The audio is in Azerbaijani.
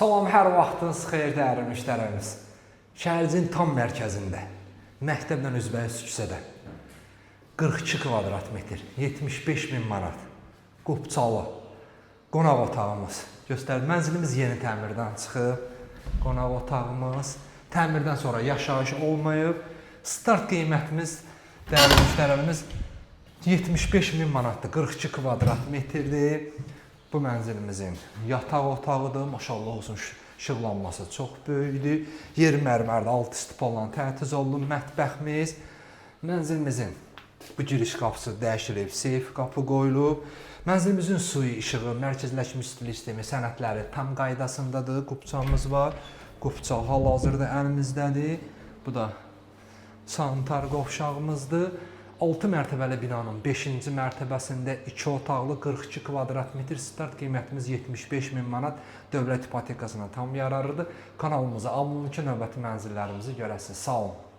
Salam, hər vaxtınız xeyir dəyərli müştərimiz. Şəhərimizin tam mərkəzində, məktəblə üzbəüz küçədə 42 kvadrat metr, 75 min manat. Qupçalı qonaq otağımız. Göstər. Mənzilimiz yeni təmirdən çıxıb. Qonaq otağımız təmirdən sonra yaşayış olmayıb. Start qiymətimiz, dəyərli müştərilərimiz, 75 min manatdır. 42 kvadrat metrdir. Bu mənzilimizin yataq otağıdır. Maşallah olsun, işıqlanması çox böyükdür. Yer mərmərdə, alt istipolla təchiz olunub mətbəximiz. Mənzilimizin bu giriş qapısı dəyişilib, seyf qapı qoyulub. Mənzilimizin suyu, işığı, mərkəzləşmiş istilik sistemi, sənədləri tam qaydasındadır. Qupçamız var. Qupça hal-hazırda əlimizdədir. Bu da sanitar qovşağımızdır. 6 mərtəbəli binanın 5-ci mərtəbəsində 2 otaqlı 42 kvadrat metr, start qiymətimiz 75 min manat, dövlət ipotekasına tam yararlıdır. Kanalımıza abunə olun ki, növbəti mənzillərimizi görəsiniz. Sağ olun.